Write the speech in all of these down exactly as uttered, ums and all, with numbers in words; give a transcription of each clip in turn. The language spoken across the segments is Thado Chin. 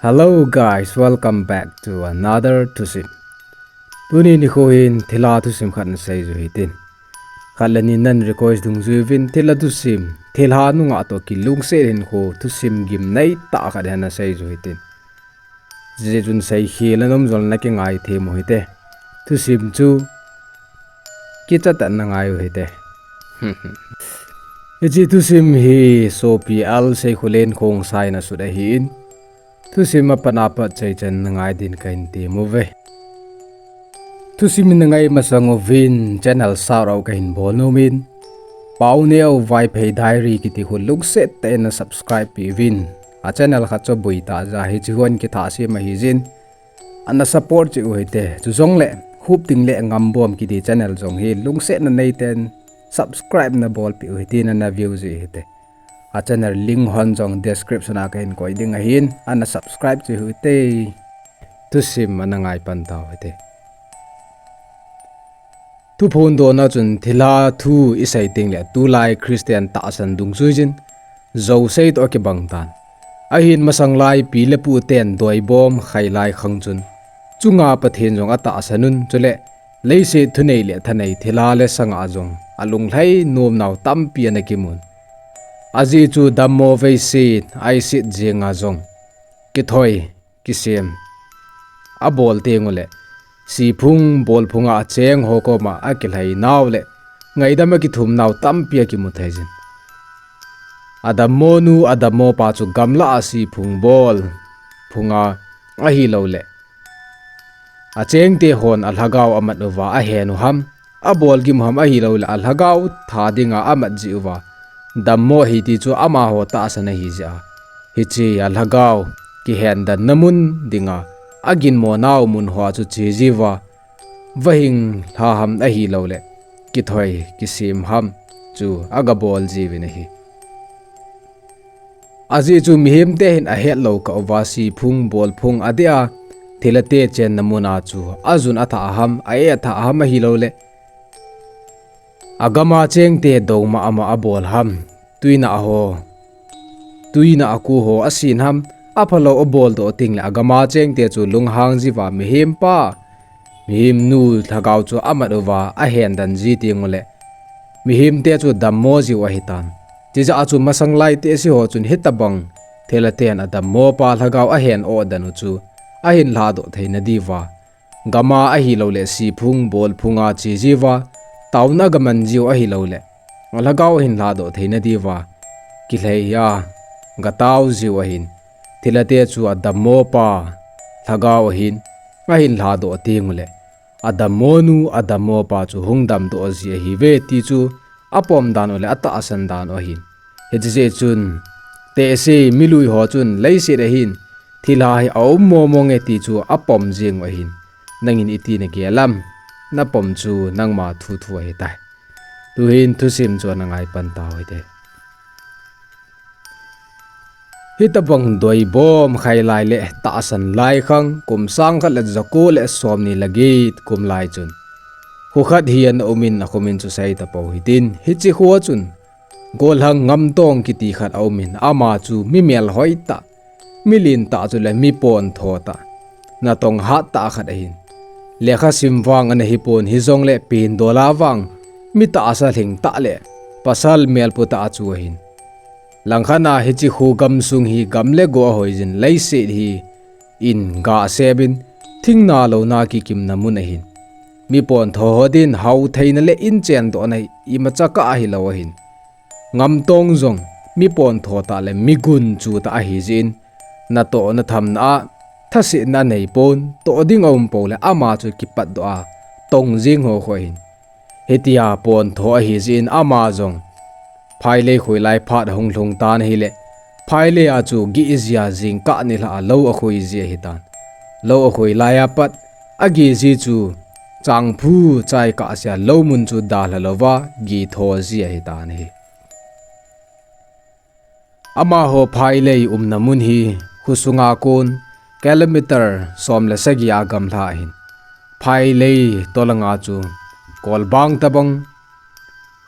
Hello guys, welcome back to another thusim. Tuni nikho hin thilha thusim khat nasei u hitin. Khat le ni nan request dungjui uvin thilha thusim, thilha nungah toh kilungset hinkho thusim gimnei tah khat hi nasei u hitin. Hijeh chun seikhel anom jongle nakingai them u hite. Thusim chu kichat tah in nangai u hite. Hiche thusim hi sopi L. Seikholen Khongsai in asut ahin, thusim apat apat chaichan nangai din kahin tem uve. Thusim hi nangai masang uvin channel shout out kahin bol nomin, Paoneo Vaiphei Diary kiti khu lungset tah in na subscribe peh uvin. A channel khat chu aboi tah jeh a hiche hon kithah sem ahijin, ana support cheh u hite. Chujongle Hupting le Ngambom kiti channel jong hi lungsetna neiten subscribe nabolpeh u hitin, ana view ji hite. A channel link hon jong description a kahin koi ding ahin, ana subscribe cheh u hite. Thusim ana ngai pan tau hite. Thuphon dona chun thilha thu isei tengle tulai Christian tahsan dungjuiyin jousei toh akibang tan. Ahin masanglai pi le pu ten doibom khailai khang chun chunga Pathen jong atahsan un, chule leiset thunei le thanei thilha le sanga jong alunglhai nomnau tampi ana kimun. Ajeh chu dammo veiset aiset jenga jong kithoi kisem abol tengule siphung bolphunga achengho koma akilhai nau le ngaidam akithum nau tampi akimu theijin. Adammo nu adammo pa chu gamlah a siphung bolphunga ahiloule achengte hon alhagao amat uva ahen u ham, abol gim u ham ahiloule alhagao tha dinga amat jeh uva dammo ahi ti chu amaho tahsan ahijeh a, hiche alhagao kihendanna mun dinga aginmo nau mun hoa chu che jiuva, vahing lha ham ahiloule kithoi kisem ham chu agabol jiuvin ahi. Ajeh chu mihemte hin ahetlou kah uva siphung bolphung adeh a thilhate chenna muna chu ajun athah ham, a-eh athah ham ahiloule agama chengte douma ama abol ham, tuina aho, tuina aku ho asin ham, aphalou aboldoh tengle agama chengte chu lunghang jiuva mihempa mihemnu lhagao chu amat uva ahendan ji tengule mihemte chu dammo jiu ahitan. Chijeh a chu masanglai tehseho chun hitobang thilhaten adammopa lhagao ahen ohdan u chu ahin lhadoh theina diuva, gama ahiloule siphung bolphunga che jiuva, taona agaman jiu ahiloule alhagao ahin lhadoh theina diuva kilhai a gatao jiu ahin, thilhate chu adammopa lhagao ahin ahin lhadoh tengule adammonu adammopa chu hung damdoh ji ahiuve ti chu apom dan u le atahsan dan u ahin. Hiche jeh chun tehse miluiho chun leiset ahin thilha hi aum momo nge ti chu apom jeng u ahin. Nangin iti nagel am? Napom chu nangma thuthu ahitai. Tuhin thusim chu ana ngai pan tau hite. Hitobang doibom khailai le tahsan lai khang kum sang khat le jako le somni le get kum lai chun kho khat hi ana umin, akhomin chu sei tapou hitin, hiche khoa chun gollhang Ngamtong kiti khat aumin, ama chu mi melhoi tah, mi lentah chule mi pontho tah, natong hattah khat ahin. Lekhasim vang ana hipon, hijongle pendola vang mi tahsa lhingtah le pasal melpu tah chu ahin. Langkhat a hiche kho gamsung hi gam le go ahoiyin, leiset hi in gah semin, thingna louna kikimna mun ahin. Mi pontho ho din hao theina le in chendohna imacha kah ahilou ahin. Ngamtong jong mi pontho tah le mi gunchu tah ahijeh in, natoh nathamna a thasetna aneipon, toh ding aumpou le ama chu kipatdoh a tong jeng ho khu ahin. Hitia pontho ahijeh in ama jong phailei khoilai phat ahung lhung tan ahile, phailei a chu geh jia jingkah nilhah a lou akhoi ji ahitan. Lou akhoi laiya pat ageh ji chu changphu chaikah sea lou mun chu dalha louva geh tho ji ahitan ahi. Amaho phailei umna mun hi khosunga kon kilometer som le sagi a gamla ahin. Phailei tolanga chu kolbang tobang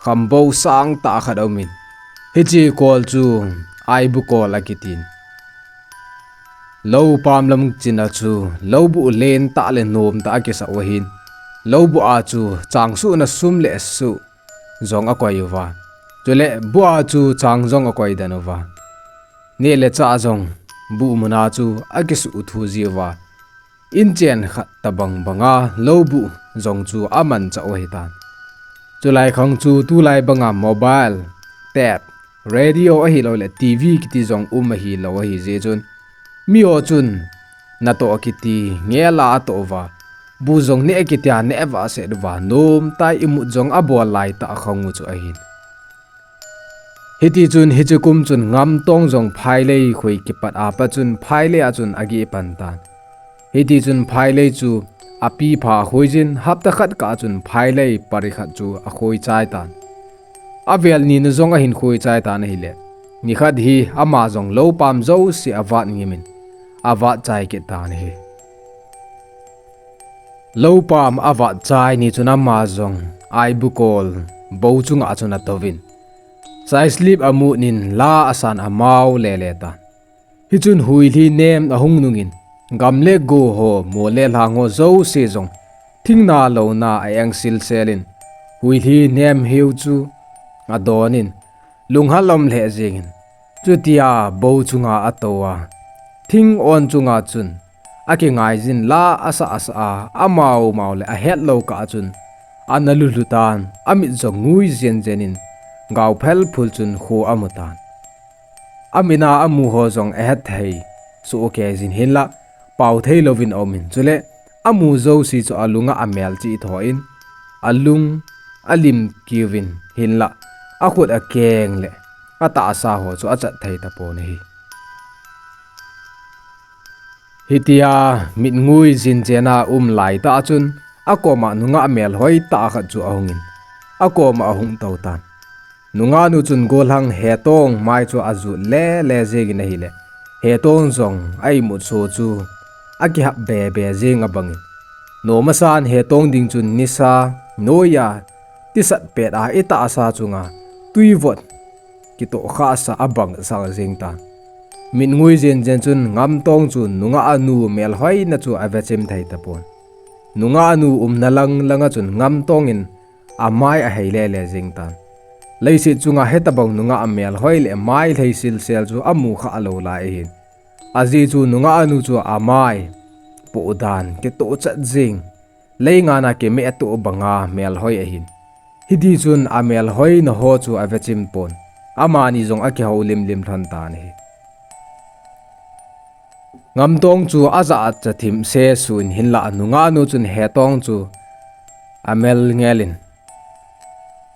khambou sangtah khat aumin, hiche kol chu Aibu kol akitin. Lou pam lam china chu lou buh len tah le nom tah a kisah u ahin. Lou buh a chu chang suhna sum le suh jong a koi uva. Chule buh a chu chang jong a koi den uva. Neh le chah jong buh muna chu a kisuh u thu ji uva. Inchen khat tabang banga lou buh jong chu a manchah u ahitan. Chulai khang chu tulai banga mobile, tape, radio ahilou le T V kiti jong um ahilou ahi jeh chun, mi ho chun natoh kiti ngel a atoh uva, buh jong neh kiti a neh vah set uva, nom tah a imut jong a bol lai tah khang u chu ahin. Hiti chun hiche kum chun Ngamtong jong Phailei khoi kipat a pat chun Phailei a chun a geh pan tan. Hiti chun Phailei chu a pi pha a khoi jin, hapta khat kah chun Phailei pari khat chu a khoi chai tan. A vel ni na jong a hin khoi chai tan ahile, nikhat hi ama jong lou pam jouse a vat ngim in, a vat chai kit tan ahi. Lou pam a vat chai ni chun ama jong aibukol bou chunga chun a touvin, chai slip a mut in la a san a mau lele tan. Hichun huilhi nem a hung nungin, gam le go ho, mo le lhang ho jouse jong thingna louna a eng silsel in, huilhi nem hiu chu a don in, lunghal lom lheh jeng in, chutia bou chunga a tou a, thing on chunga chun a kingai jin, la a sa a sa a, a mau mau le a het lou kah chun a na lulhu tan, a mit jong ngui jen jen in, gao phel phul chun kho a mu tan. A mit a a mu ho jong a het thei, soh kei jin hinlah, pao thei louvin a um in, chule a mu jouse chu a lunga a mel chih tho in, a lung a lim kiuvin hinlah, a khut a keng le a tahsa ho chu a chat thei tapon ahi. Hitia mit ngui jin jen a um lai tah chun, a koma nungah melhoi tah khat chu a hung in, a koma a hung tou tan. Nungah nu chun gollhang Hetong mai chu a jut lele jeng in ahile, Hetong jong a imut so chu a kihap be be jeng a bang in, nom a san Hetong ding chun nisa noi a, tisat pet a i tahsa chunga tui vot kitoh khah sa a bang sang jeng tan. Mit ngui jen jen chun Ngamtong chun nungah a nu melhoina chu a ve chim thei tapon. Nungah a nu umna lang langa chun Ngamtong in a mai a hei lele jeng tan. Leiset chunga hitabang nungah a melhoi le mai lhei silsel chu a mu khah lou lai ahin. Ajeh chu nungah a nu chu a mai poh dan kitoh chat jeng, leingan a kimeh toh banga melhoi ahin. Hiti chun a melhoina ho chu a ve chim pon, amani jong a kihoulim lim lhon tan ahi. Ngamtong chu a jah a cha thim se suh in hinlah, nungah nu chun Hetong chu a mel ngel in,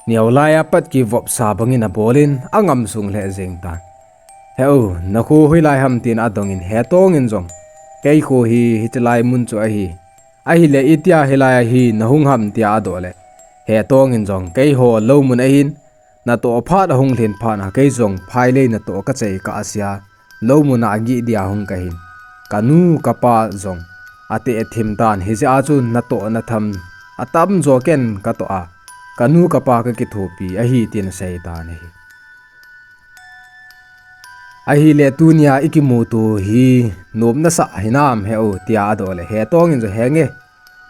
neo lai a pat kivopsa bangin a bol in a ngam sung lheh jeng tan. He u, na kho hoilai ham? tin a dong in, Hetong in jong, kei kho hi hiche lai mun chu ahi. Ahile itia hilai a hi na hung ham? tia a doh le, Hetong in jong, keiho lou mun ahin, natoh phat a hung lhin phat a kei jong Phailei natoh ka chei kah a sia, lou mun a gih dia hung kahin. Ka nu ka pa jong a teh thim tan, hijeh a chu natoh na tham a tamjo ken ka toh a, ka nu ka pa ka kithopi ahi, tin a sei tan ahi. Ahile tunia i kimuto hi nom na sah hinam he u? tia a doh le, Hetong in jong, he nge,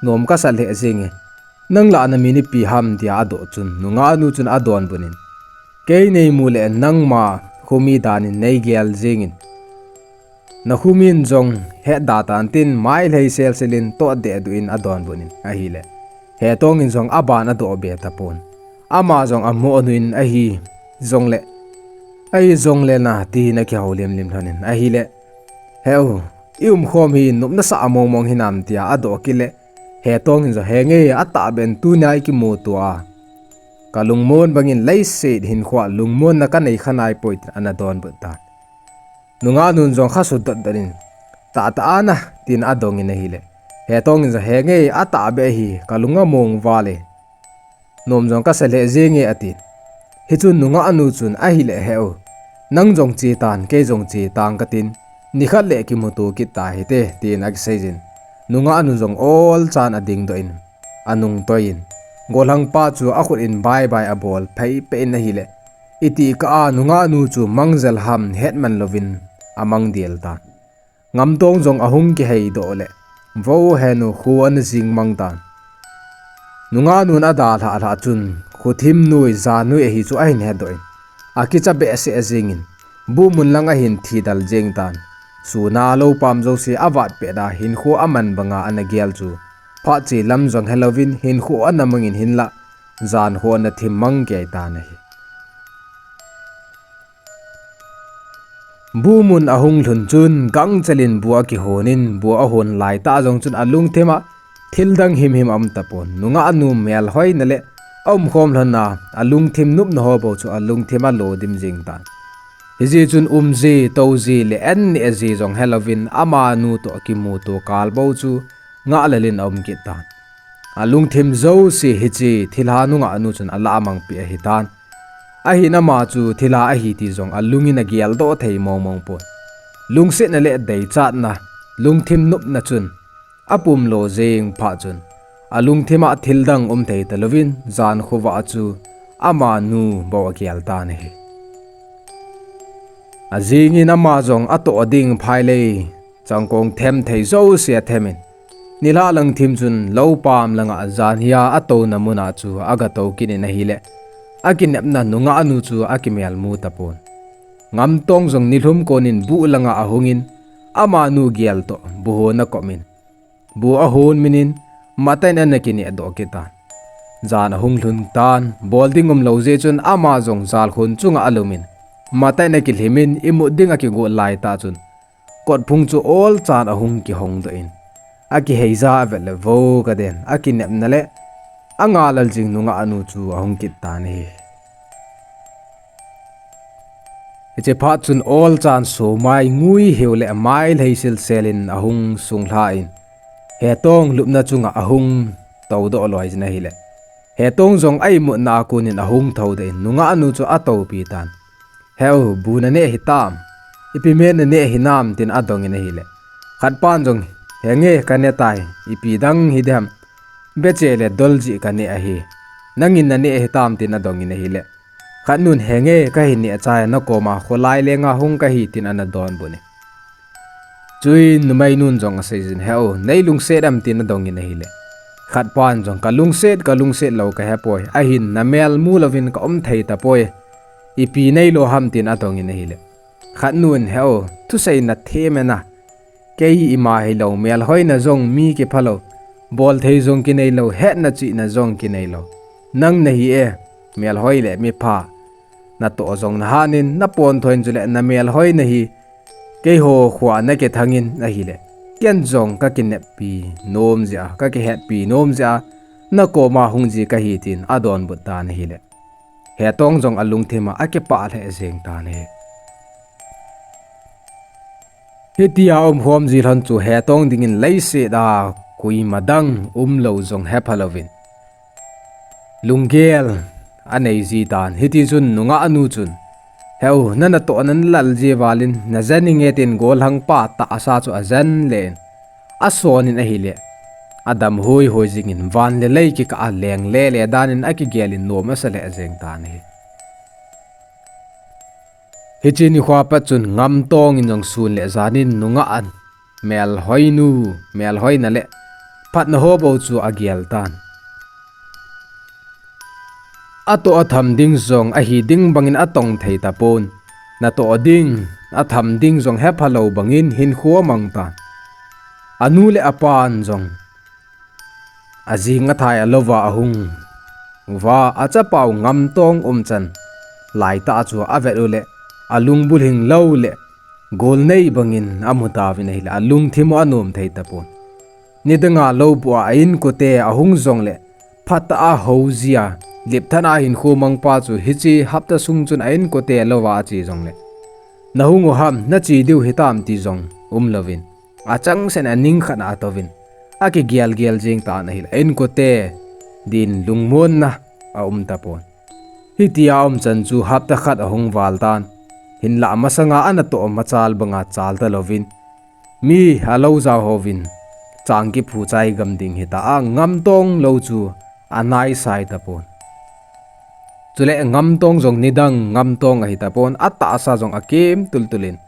nom ka sa lheh jeng e. Nang lah na min ipi ham? tia a doh chun, nungah nu chun a donbut in, kei nei mu le nangma khomi dan in nei gel jeng in, na khomin jong hetda tan, tin mai lhei selsel in toh dehduh in a donbut in ahile, Hetong in jong a ban a doh be tapon. Ama jong a moh nu in ahi jongle, ahi jongle na, tin a kihoulim lim lhon in ahile, he u, i umkhom hi nopna sah mong mong hinam? tia a doh kit le, Hetong in jong, he nge, a tahbeh in tunia i kimuto a, ka lungmon bangin leiset hinkhoa lungmonna ka nei kha naipoi, tin ana donbut tan. Nungah nun jong kha sudot dot in, tahtah ana, tin a dong in ahile, Hetong in jong, he nge, a tahbeh hi ka lung among val e, nom jong ka sa lheh jeng e, atin. Hichun nungah nu chun, ahile he u, nang jong che tan, kei jong che tang katin, nikhat le kimuto kit ta hite, tin a kisei jin. Nungah nu jong olchan a dingdoh in a nungtoi in, gollhang pa chu a khut in bye bye a bol phei peh in ahile, itih kah a nungah nu chu mang jel ham hetman louvin a mang del tan. Ngamtong jong ahung kiheidoh le, vo henu khu ana jing mang tan. Nungah nun adalhah lhah chun, khuthim nui, ja nui ahi chu ahin hedoh in, akicha behseh jingin, buhmun lang ahin thidal jing tan. Suna lou pam jouse avat peh da, hinkho aman banga ana gel chu, phat che lam jong helouvin, hinkho ana mangin hinlah, jan kho ana thim mang kei tan ahi. Buhmun ahung lhun chun gangchelin bu akihonin, bu ahon laitah jong chun alungthim a thil dang himhim aum tapon. Nungah nu melhoina le aumkhom lhonna, alungthim nopna ho bou chu alungthim a lodim jing tan. Hijeh chun umji, touji le an nehji jong helouvin amanu toh kimuto kal bou chu ngahlel in aum kit tan. Alungthim jouse hiche thilha nungah nu chun alah mang peh ahitan. Ahin ama chu thilha ahi ti jong alungin ageldoh thei mongmong pon. Lungsetna le deichatna, lungthim nopna chun apum lo jing phat chun, alungthim a thil dang um thei talouvin, jan khovah chu amanu bou agel tan ahi. Ajingin ama jong atoh ding phailei changkong them thei jouse athemin, nilhah lang thim chun lou pam langa jan hia atouna muna chu agatou kit in ahile, akinepna nungah nu chu akimel mu tapon. Ngamtong jong nilhum konin buh langa ahungin, amanu gel toh bu hon akomin, bu ahon minin, matah in ana kinehdoh kit tan. Jan ahung lhun tan, bol ding umlou jeh chun ama jong jalkhun chunga alumin, matah in akilhimin, imut ding akigot laitah chun, kotphung chu olchan ahung kihongdoh in, akiheija avet le vo kaden, akinepna le angahlel jing nungah nu chu ahung kit tan ahi. Hiche phat chun olchan somai ngui hiu le mailhei silselin ahung sunglha in, Hetong lupna chunga ahung toudoh loi jin ahile, Hetong jong a imutna a konin ahung thoudoh in, nungah nu chu atoupi tan. Heu, bu naneh hitam, ipi me naneh hinam, tin adongin ahile, khatpan jong, henge, kaneh tai, ipi dang hidem, beche le doljih kaneh ahi, nangin naneh hitam, tin adongin ahile, khatnun, henge, kahin neh chai, nakoma kholai lenga hung kahi, tin ana donbut in. Chuin numeinun jong aseijin, heu, neilungset em, tin adongin ahile, khatpan jong, kalungset, kalungset lou kahepoi, ahin namel mu louvin kaum thei tapoi, ipi neilou ham, tin adongin ahile, khatnun, heu, thusei nathem e na, kei ima hilou, melhoina jong mi kiphalou, bolthei jong kineilou, hetna chihna jong kineilou, nang nahi e, melhoi le mipha, natoh jong nahanin, naponthoin chule namelhoina hi, keiho khoa nakithangin ahile, ken jong kakineppi nom jeh a, kakihetpi nom jeh a, nakoma hung ji kahi, tin adonbut tan ahile, Hetong jong alungthim a akipah lheh jeng tan ahi. Hitia umkhom ji lhon chu Hetong dingin leiset a koima dang umlou jong hepha louvin, lunggel anei ji tan. Hitichun nungah nu chun, heu, nanatohna nalal ji valin, najen inge, tin gollhangpa tahsa chu ajen le in, asonin ahile, adam hoihoi jingin, van le lei kikah a leng lele danin akigelin nom asa lheh jeng tan ahi. Hiche nikhoa pat chun Ngamtong in jong sun le janin nungah an melhoinu, melhoina le phatna ho bou chu agel tan. Atoh atham ding jong ahi ding bangin atong thei tapon. Natoh ding, atham ding jong hepha lou bangin hinkho amang tan. Anu le apan jong ajing athai alouva ahung uva, achapau Ngamtong umchan laitah chu avet u le, alung bulhing lou le, golnei bangin amu tauvin ahile, alungthim u anom thei tapon. Nidanga loubuh a a-inkote ahung jongle, phatah a hou jia, lipthat a hinkho mangpa chu hiche hapta sung chun a-inkote louva ache jongle, nahung u ham, nache diu hitam ti jong umlouvin, achangseh in aning khat a atouvin, akigelgel jeng tan ahile, a-inkote din lungmonna aum tapon. Hitia aumchan chu hapta khat ahung val tan, hinlah masanga anatoh machal banga chal talouvin, mi alou jao hovin, chang kiphu chai gam ding hita a, Ngamtong lou chu anaisai tapon. Chule Ngamtong jong nidang Ngamtong ahi tapon, atahsa jong akem tultulin,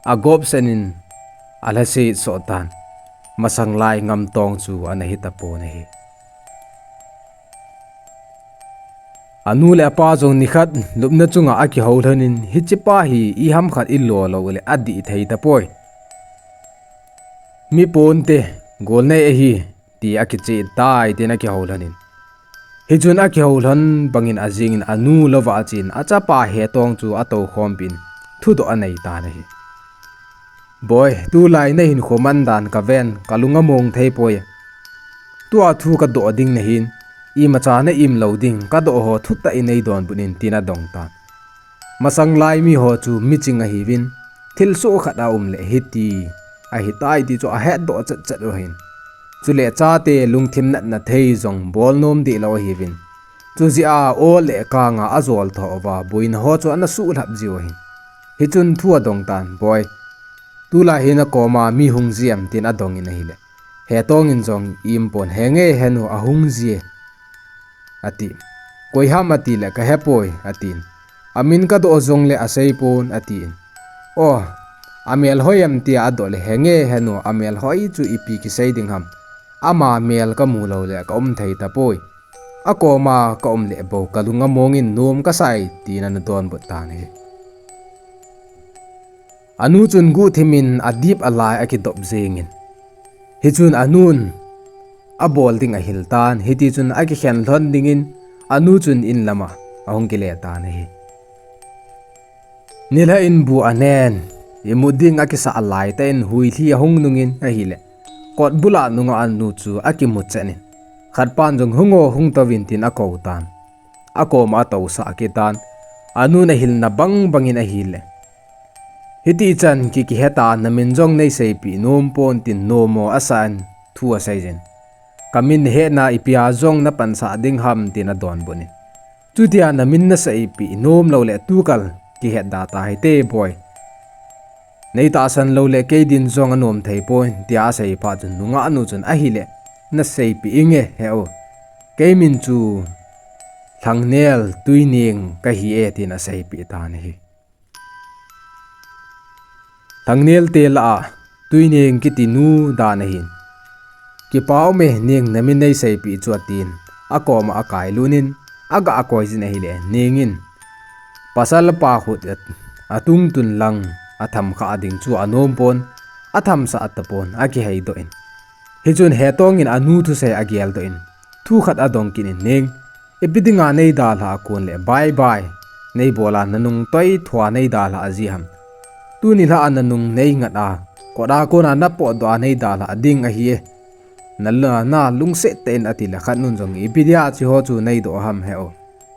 agopsen in, alhaset soh tan. Masang lai Ngamtong chu ana hi tapon ahi. Anu le apa jong nikhat lupna chunga akihou lhonin, hichepa hi iham khat ilo lou le adih thei tapoi. Mi ponte, golnei ahi, ti akicheh tai tin akihou lhonin. Hichun akihou lhon bangin ajingin anu louva achen achapa Hetong chu atou khompin thudoh anei tan ahi. Boi, tulai nahinkho man dan kaven, kalung among thei poi. Tua thu kadoh ding nahin, imacha na-im lou ding, kadoh ho thutah in nei donbut in tin adong tan. Masang lai miho chu miching ahiuvin, thilsoh khat aum le hiti ahitai ti chu ahetdoh chetchet u ahin. Chule chate lungthim natna thei jong bolnom dehlou ahiuvin. Chujeh a o le kanga ajol tho uva, boina ho chu ana suhlhap jiu ahin. Hichun thu adong tan, Boi, tulai hi nakoma mi hung jiem tin adongin ahile, Hetongin jong impon, Henge henu, ahung jie, ati. Koiham atile, Kahepoi, atin. Amin kadoh jongle aseipon, atin. O, amel hoi em tia adoh le, Henge henu, amel hoi chu ipi kisei ding ham. Ama mel kamu loule kaum thei tapoi. Akoma kaum le bou kalung amongin nom kasai, tin ana donbut tan ahi. Anu chun guhthimin adip alai akidop jengin. Hichun anun abol ding ahil tan, hitichun akikhen lhon dingin anu chun in lama ahung kile tan ahi. Nilhah in bu anen, imut ding akisah laitah in huilhi ahung nungin ahile, kot bula nungah anu chu akimu chet in, khatpan jong, Hung o, hung touvin, tin akou tan. Akoma atousah kit tan, anun ahilna bang bangin ahile, Hitichan ki, kiheta, namin jong neiseipeh nom pon, tin nomo asan thu aseijin. Kamin hetna ipia jong napansah ding ham, tin adonbut in. Chutia namin naseipeh nom loule tukal kihetda tahite Boi. Neitahsan loule kei din jong anom thei poi, tia asei phat chun nungahnu chun, Ahile naseipeh inge, he u. Kei min chu Lhangnel Tuineng kahi e, tin aseipeh tan ahi. Lhangnel te lah a Tuineng kiti nu dan ahin. Kipa ume Neng, namin neiseipeh chu, atin, akoma akailunin, aga koijin ahile, Neng in pasal pa khut atungtun lang atham kha ding chu anom pon, athamsah tapon, akiheidoh in. Hichun Hetong in anu thusei ageldoh in, thu khat adong kit in, Neng, ipi dinga neidalhah a kon le bye bye neibola, nanung toithua neidalhah aji ham. Tuni lhah a nanung neingat a, kot a kona napotdoh a neidalhah ding ahi e. Na, na lungset tah in, atile khatnun jong, Ipi dia hicheho chu neidoh ham he u,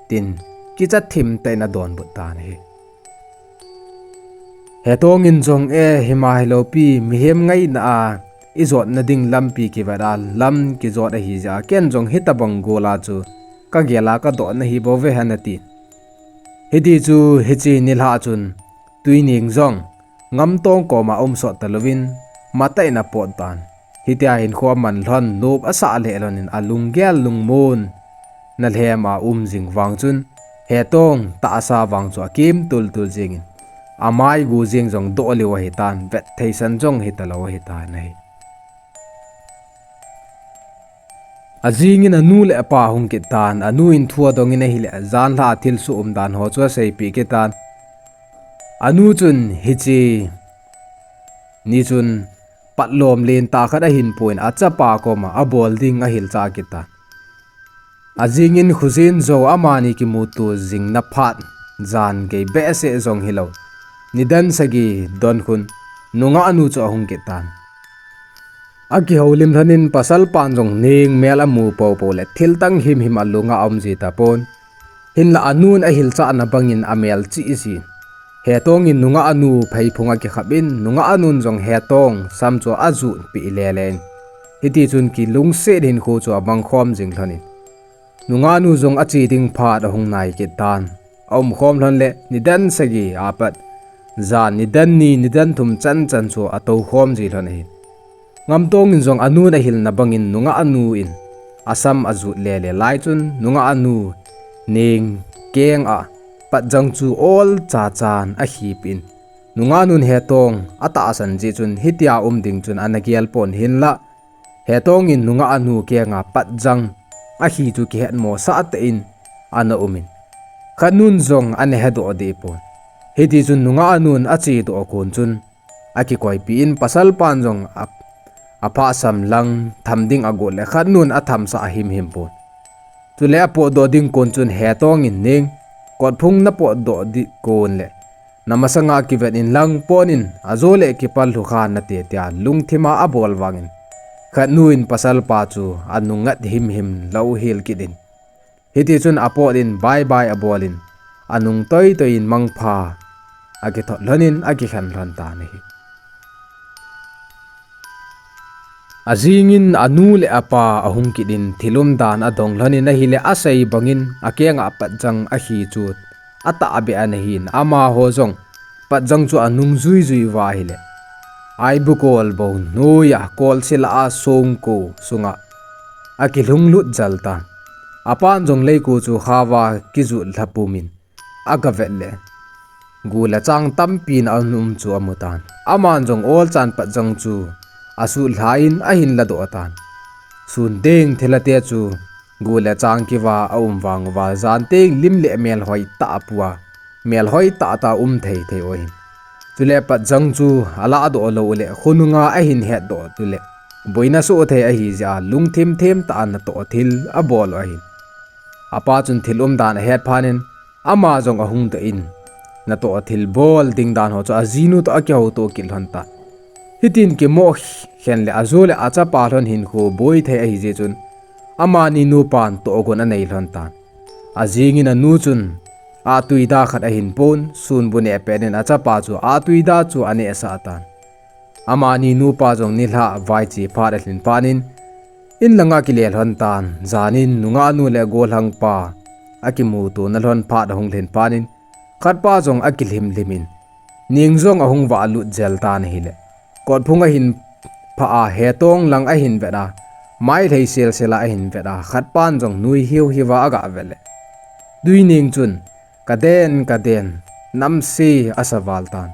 tin kicha thim tah in adonbut tan ahi. Hetong in jong, E, hima hilou pi, mihem ngaina a ijotna ding lampi kivet a lam kijot ahijeh a ken jong hitobang gola chu kagel a kadoh nahi bouve, ana ti. Hiti chu hiche nilhah chun Tuineng jong Ngamtong koma umsot talouvin, matah in apot tan. Hitia hinkho aman lhon, nop asah lheh lhonin alunggel lungmon nalhem a um jing vang chun, Hetong tahsa vang chu akem tultul jengin, amai gu jeng jong doh lheh ahitan, vet theisan jong hitalou ahitan ahi. Ajingin anu le apa hung kit tan, anu in thu adongin ahile, janlhah a thilsoh umdan ho chu aseipeh kit tan. Anu chun hiche ni chun patlom lentah khat ahinpon, achapa koma abol ding ahilchah kit tan. Ajingin khojin jou amani kimuto jingna phat, jan gei behseh jong hilou, nidan sagi donkhun nungahnu chu ahung kit tan. Akihoulim lhonin pasalpan jong Neng mel amu poupou le thiltang himhim alunga aumji tapon. Hinla anun ahilchahna bangin amel cheh jin, Hetong in nungahnu pheiphung akikhap in, nungahnun jong Hetong sam chu ajutpeh lele in, hitichun kilungset hinkho chu amangkhom jing lhonin, nungahnu jong ache ding phat ahung nai kit tan. Aumkhom lhon le nidan sagi apat, jan nidan ni nidan thum chanchan chu atoukhom ji lhon ahi. Ngamtong in jong anun ahilna bangin nungahnu in asam ajut lele lai chun nungahnu Neng kenga patjang chu olchachan akhipeh in, Nungah nun Hetong atahsan jeh chun hitia um ding chun ana gel pon, hinlah Hetong in nungah nu kenga Patjang ahi chu kihetmo sah tah in ana um in, Khatnun jong ana hedoh deh pon. Hiti chun nungah nun achedoh kon chun akikoipi in, pasal pan jong a, aphah sam lang tham ding agot le Khatnun athamsah himhim pon. Chule apotdoh ding kon chun Hetong in, "Neng, kotphung napotdoh ding kon le namasanga kivet in lang pon in, ajo le kipal lhu kha nate," tia lungthima abol vangin, Khatnu in pasal pa chu anungngat himhim lou hel kit in. Hiti chun apot in bye bye abol in, anung toitoi in mangpha akithot lhon in akikhen lhon tan ahi. Ajing in anu le apa ahung kit in thil umdan adong lhon in ahile, asei bangin akenga Patjang ahi chu atahbeh ana hin, amaho jong Patjang chu anung juijui uva ahile, Aibukol bou noiya kolse lah a songko sunga akilhung lut jel tan. Apan jong leiko chu khava kijut lha pum in agavet le, gu le chang tampi na aum chu amu tan. Aman jong olchan Patjang chu asutlha in ahin ladoh tan. Sun teng thilha te chu gu le chang kiva aum vang uva, jan teng lim le mel hoitah a pua, mel hoitah tah a um thei thei u ahin. Chule Patjang chu aladoh lou u le khonunga ahin hetdoh u le, boina soh thei ahi jeh a lungthim them tah a natoh thil abol u ahin. Apa chun thil umdan ahet phat in, ama jong ahung doh in, natoh thil bol ding dan ho chu ajinu toh akihouto kit lhon tan. Hitin kimoh khen le ajo le achapa lhon hinkho boi thei ahi jeh chun, amani nupan tohgon anei lhon tan. Ajing in anu chun ahtui da khat ahin pon, sunbu neh pet in achapa chu ahtui da chu anehsah tan. Amani nupa jong nilhah vaiche phat alhin phat in, in langa kile lhon tan. Jan in nungah nu le gollhang pa akimutona lhon phat ahung lhin phat in, khatpa jong akilhim lhim in, Neng jong ahung vah lut jel tan ahile, kotphung ahin phah a, Hetong lang ahin vet a, mailhei selsel a ahin vet a, khatpan jong nui hiu hiu a agavet le, Tuineng chun, "Kaden, kaden," namse asa val tan.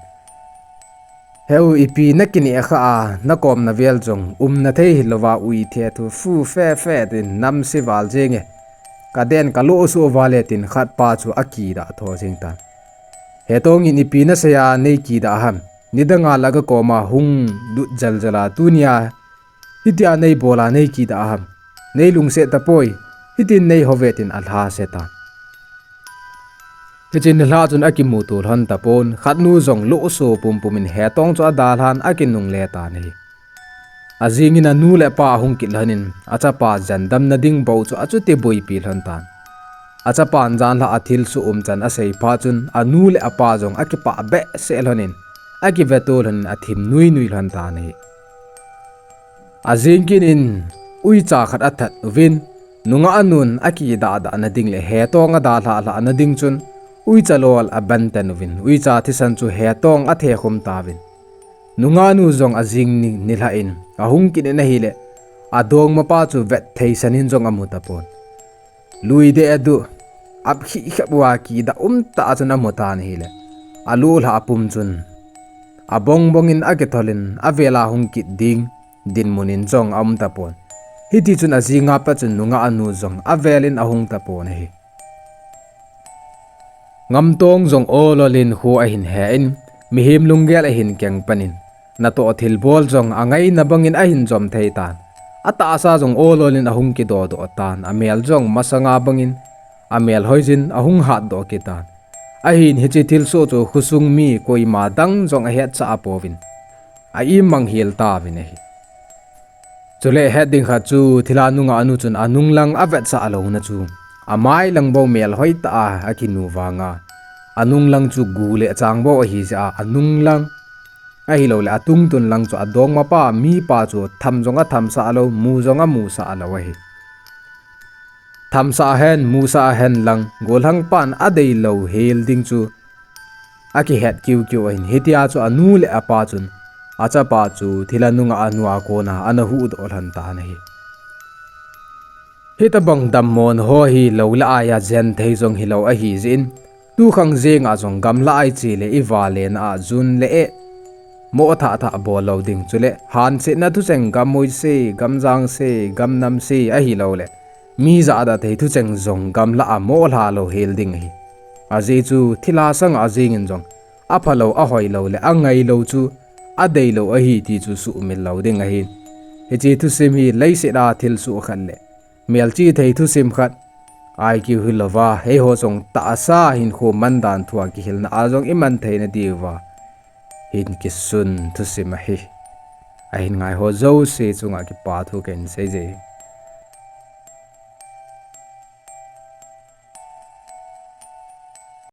"Heu, ipi nakineh kha a, nakomna vel jong umna thei hilouva, ui the thu fu fe fe tin namse val jenge. Kaden, kalo suh vale," tin khatpa chu akidah tho jeng tan. Hetong in, "Ipi nasei a neikidah ham? Nidanga lah kakoma hung lut jel jel a, tunia hitia neibol a neikidah ham? Neilungset tapoi, hitin neihou ve," tin alhase tan. Hichun nilhah chun akimuto lhon tapon, khatnu jong lohso pumpum in Hetong chu adalhan akinungle tan ahi. Ajing in anu le apa ahung kit lhon in, achapa jandamna ding bou chu achuti boipi lhon tan. Achapan janlhah a thilsoh umchan asei phat chun, anu le apa jong akipah behseh lhon in, akiveto lhon in athim nui nui lhon tan ahi. Ajing kit in uicha khat athat uvin, nungah nun akidah dah na ding le Hetong adalhah lhah na ding chun, uicha lol aban tan uvin, uicha thisan chu Hetong athekhum tauvin. Nungah nu jong ajing ni, nilhah in ahung kit in ahile, adongmapa chu vet theisan in jong amu tapon. Lui deh aduh, ap khih khep uva kidah umtah chun amu tan ahile, aluhlhah pum chun abong bong in akithol in, avela hung kit ding dinmun in jong aum tapon. Hitichun ajinga pat chun nungah nu jong avel in ahung tapon ahi. Ngamtong jong ol ol in kho ahin he in, mihem lunggel ahin keng pan in, natoh thilbol jong angaina bangin ahin jom thei tan. Atahsa jong ol ol in ahung kidodoh tan, amel jong masanga bangin amel hoijin ahung hatdoh kit tan. Ahin hiche thilsoh chu khosung mi koima dang jong ahetsah pouvin, a-immang hel tauvin ahi. Chule het ding khat chu, thilha nungah nu chun anunglang avetsah louna chu, amailang bou mel hoitah a akinu vanga, anunglang chu gu le chang bou ahi jeh a, anunglang ahilouleh atungtun lang chu adongmapa mipa chu tham jong athamsah lou, mu jong amusah lou ahi. Thamsah hen, musah hen lang, gollhangpan adeilou hel ding chu akihet kiukiu ahin, hitia chu anu le apa chun achapa chu thilha nungah nua kona ana huhdoh lhon tan ahi. Hitobang dammo ho hi lou le aia jen thei jong hilou ahi jeh in, Tukhang jenga jong gamla a iche le ivalena a jun le eh moh thah thah bol lou ding, chule hansetna thucheng gam hoise, gam jangse, gam namse ahilouleh mi jahda thei thucheng jong gamla a moh lha lou hel ding ahi. Ajeh chu thilha sanga jengin jong aphalou, ahoilou le angailou chu adeilou ahi ti chu suhmil lou ding ahi. Hiche thusim hi leiset a thilsoh khat le melchih thei thusim khat, I Q hilouva eiho jong tahsa hinkho mandan thua kihilna a jong iman theina diuva hin kisun thusim ahi. Ahin ngaiho jouse chunga kipa thu kahin seije.